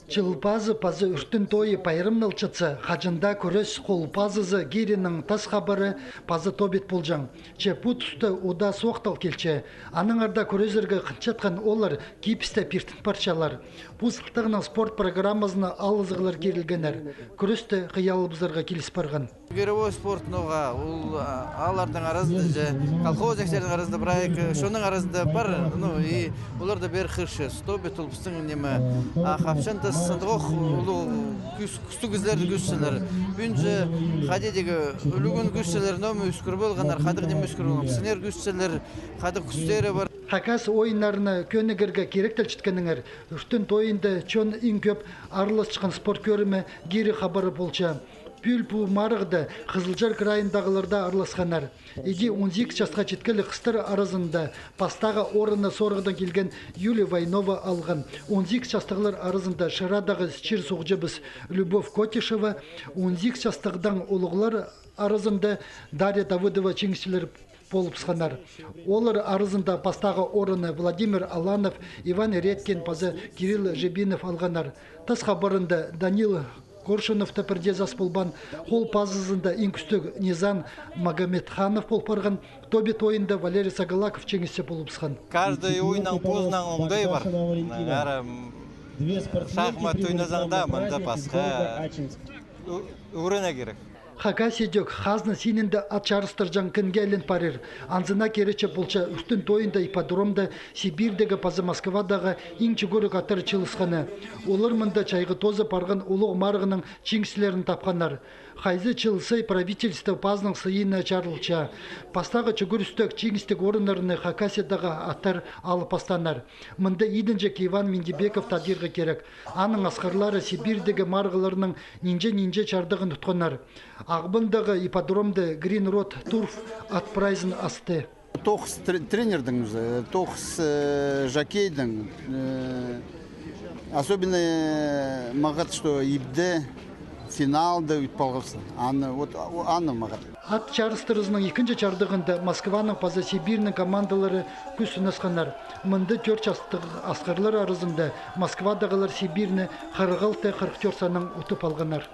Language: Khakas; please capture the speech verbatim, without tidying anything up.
Чыл пазы паза Ӱртӱн тойы пайрамналчатса, хаҷан даа кӱрес хол пазызы кирінің тас хабары паза тобит полҷаң. Че пу туста удаа суохтал килче. Аннаңар даа кӱрезерге хынчатхан ооллар кип-пісте пиртін парчалар. Пу сылтағнаң спорт программазына алызығлар кирілгеннер. Кӱресте хыйалыбызарға киліс парған. Кирі спорт, ноға, ол, а, аалларның аразында же, колхозниктернің аразында, прай, э, чонның аразында пар, ну, и оларда пеер хығырча, тобит ол пістің ниме, а, хапчан тас сындығ ох, улуғ кӱс-, кӱстіг кізілерні кӧзітчелер. Пӱӱн же хайди дее ӱлӱкӱн кӧзітчелер, ном ӧскір полғаннар, хайдағ ниме ӧскір полған, пісінер кӧзітчелер, хайдағ кӱстері пар. Хакас ойыннарына кӧнігерге киректелчеткеннеңер, Ӱртӱн тойында чон иң кӧп араласчатхан спорт кӧрімі кирі хабары полча. Пӱӱл пу марығда Хызылчар крайындағылар даа араласханнар. Иди он сигіс часха читкелі хыстар аразында пастағы орынны сорығдаң килген Юлия Войнова алған. Он сигіс частығлар аразында Шырадағы чир-суғҷыбыс Любовь Котишева, он сигіс частығдаң улуғлар аразында Дарья Давыдова чиңісчілер полыбысханнар. Олар аразында пастағы орынны Владимир Аланов, Иван Редькин паза Кирилл Жебинов алғаннар. Тас хабарында Данил Коршунов та пірдеезі ас полбаан, хол пазызында иң кӱстіг Низан Магометханов пол парған, тобит ойында Валерий Сагалаков чиңісчі полыбысхан. Каждый ойынның позының оңдайы пар. Ара, м, шахмат ойназаң даа, мында пасха ӱ-, ӱгренерге кирек. Хакасиядағы хазна синінде ат чарыстырҷаң кінге айлан парир. Анзына кирече полча Ӱртӱн тойында ипподромда Сибирьдегі паза Москвадағы иң чӱгӱрік аттар чыылысханы. Олар мында чайғы тооза парған улуғ марығның чиңісчілерін тапханнар. Хайзы чыл сай правительство пазының сыйына чарылча. Пастағы чӱгӱрістіг чиңістіг орыннарны Хакасиядағы аттар алып пастааннар. Мында идінҷек Иван Миндибеков тадирға кирек. Аның асхарлары Сибирьдегі марығларның нинҷе-нинҷе чардығын тутханнар. Ағбандағы ипподромда Green Road Turf ат прайзын асты. Тоғыс тре-, тренердің ӧзі, тоғыс, э, жокейдің, э, особенно, э, мағат, что ибде финалда ӱт палғабыс. Аны, вот, а, аны мағат. Ат чарыстырызының ікінҷі чардығында Москваның паза Сибирьнің командалары кӱс сынасханнар. Мында тӧрт частығ асхарлар аразында Москвадағылар Сибирьні хырых алты-хырых тӧрт саннаң утып алғаннар.